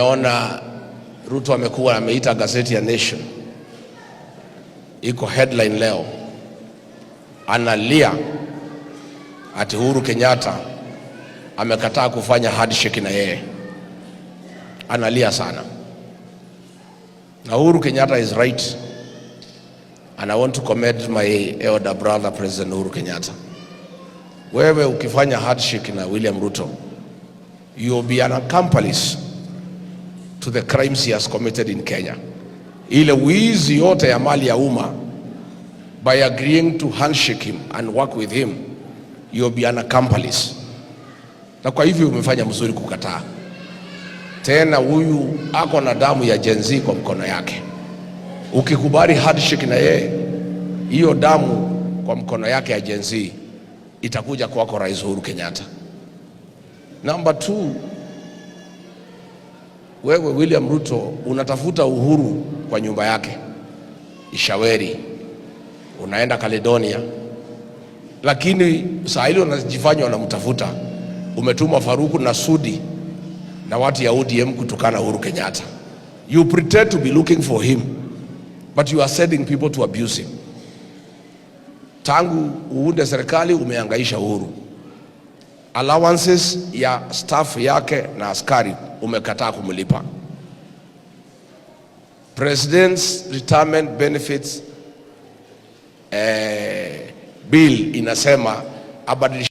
Nimeona Ruto amekuwa ameita gazeti ya Nation, iko headline leo, analia ati Uhuru Kenyatta amekataa kufanya handshake na yeye, analia sana. Na Uhuru Kenyatta is right, and I want to commend my elder brother, President Uhuru Kenyatta. Wewe ukifanya handshake na William Ruto, you will be an accomplice to the crimes he has committed in Kenya. Ile wizi yote ya mali ya umma, by agreeing to handshake him and work with him, you'll be an accomplice. Na kwa hivyo umefanya mzuri kukataa. Tena huyu ako na damu ya Gen Z kwa mkono yake. Ukikubali handshake na yeye, hiyo damu kwa mkono yake ya Gen Z itakuja kwako, Rais Uhuru Kenyatta. Number two, wewe William Ruto unatafuta Uhuru kwa nyumba yake Ichaweri, unaenda Caledonia, lakini saa ile unajifanya unamtafuta, umetuma Faruku na Sudi na watu ya ODM kutukana Uhuru Kenyatta. You pretend to be looking for him, but you are sending people to abuse him. Tangu uunde serikali umehangaisha Uhuru. Allowances ya staff yake na askari umekataa kumlipa. President's retirement benefits bill inasema abadilishiwe